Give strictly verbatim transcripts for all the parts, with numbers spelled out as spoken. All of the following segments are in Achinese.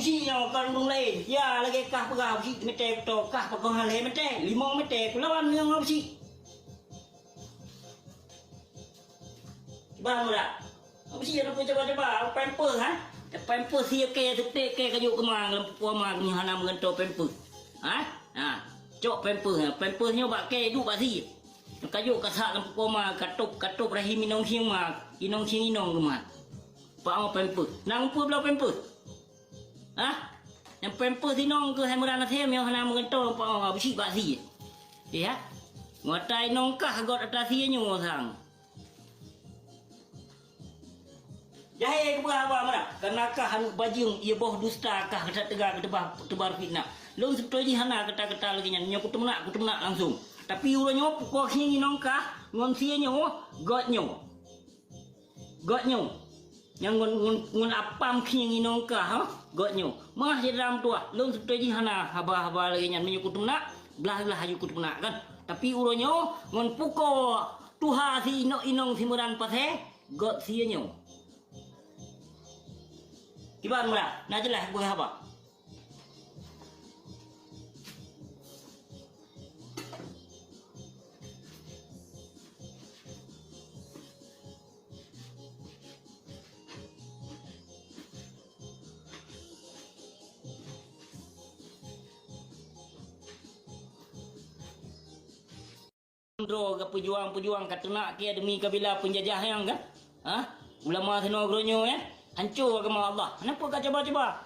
Beusi nyoe kon ureueng laén. Ya, lagèe kah peugah beusi meuté beutôi, kah pakon han lhèe meuté, limong meuté, keu lawan nyoe ngon beusi. Bah meurak. Beusi nyang peue cuba-cuba, pampers, ha? Pampers sie kèe, seutek kèe ka jok keu ma, lam pupuk ma, keu hana meugantoe pampers. Ha? Ha. Cok pampers, ha. Pampers nyoe bak kèe, duek bak sie. Ka jok ka sak lam pupuk ma, ka tôb, ka tôb rahim inong sieng ma, inong sieng inong keu ma. Pak ma pampers. Nang peue bloe pampers? Hah? Nyang pampers inong keuh hai meuran asèe, meunyoe hana meugantoe, oh, beusi bak sie. Ya? Ngon ata inong kah göt ata sie nyoe sang. Jahé keupeue haba meunan? Kareuna kah aneuk bajeueng, ie boh dusta kah, ka that teuga keu teubar, teubar fitnah. Lôn seubeutôi jih hana kata-kata lagèe nyan. Nyoe kuteumeunak, kuteumeunak langsông. Tapi uroe nyoe pukoe khieng inong kah ngon sie nyoe, göt nyoe. Göt nyoe. Nyang ngon, ngon, ngon apam khieng inong kah, ha? Göt nyoe. Meu'ah syedara meutuwah, lôn seubeutôi jih hana haba-haba lagèe nyan. Meunyoe kuteumeunak, glah-glah aju kuteumeunak kan. Tapi uroe nyoe ngon pukoe tuha si inong-inong si meuran pasè, göt sie nyoe. Kiban meunan, na jeulaih peue haba. Droe ka peujuang-peujuang ka teunak kèe demi kabila peunjajah nyan kan? Hah? Ulama sinoe geuronyoe, eh? Hanco agama Allah. Kenapa ka cuba-cuba?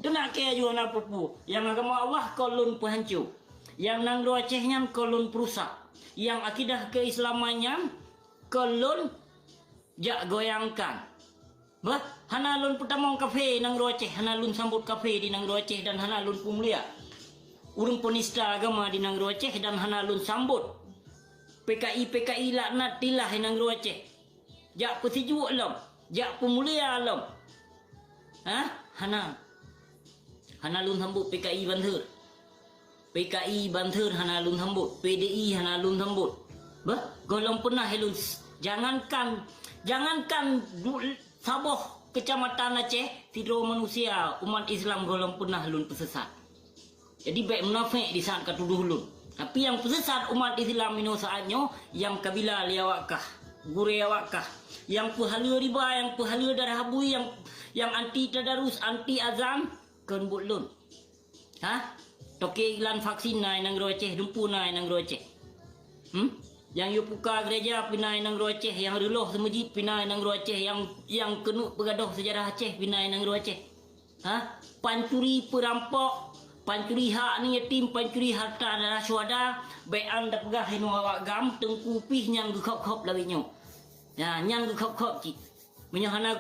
Teunak kèe aju hana peue-peue. Nyang agama Allah kon lôn peuhanco. Nyang nanggroe Aceh nyan kon lôn peurusak. Nyang akidah keuislaman nyan kon lôn jak goyangkan. Bah, hana lôn peutamong kafé nanggroe Aceh, hana lôn sambot kafé di nanggroe Aceh dan hana lôn peumulia ureueng peunista agama di nanggroe Aceh dan hana lôn sambot P K I, P K I laknatillah di nanggroe Aceh. Jak peusijuek lom, jak peumulia lom. Hah? Hana. Hana lôn sambot P K I banser. P K I banser hana lôn sambot, P D I hana lôn sambot. Bah, gohlom peunah lôn s-, jangankan, jangankan du-, saboh keucamatan Aceh, sidroe manusia umat Islam gohlom peunah lôn peuseusat. Jadi, bèk munafék di saat ka tudoh lôn. Tapi nyang peuseusat umat Islam inoe saat nyoe, nyang kabila lé awak kah, gurèe awak kah, nyang peuhaleue riba, nyang peuhaleue darah bui, nyang, nyang anti tadarus, anti azan, kon buet lôn. Hah? Toke iklan vaksin na i nanggroe Aceh, dumpeue na i nanggroe Aceh. Hmm? Nyang yue puka gereja pih na i nanggroe Aceh, nyang reuloh seumeujid pih na i nanggroe Aceh, nyang, nyang keuneuk peugadôh seujarah Aceh pih na i nanggroe Aceh. Hah? Pancuri, peurampok, pancuri hak aneuk yatim, pancuri harta darah syuhada, bèk an tapeugah inoe awak GAM, teungku pih nyang geukhôb-khôb lagèe nyoe. Nah, nyang geukhôb-khôb cit. Meunyoe hana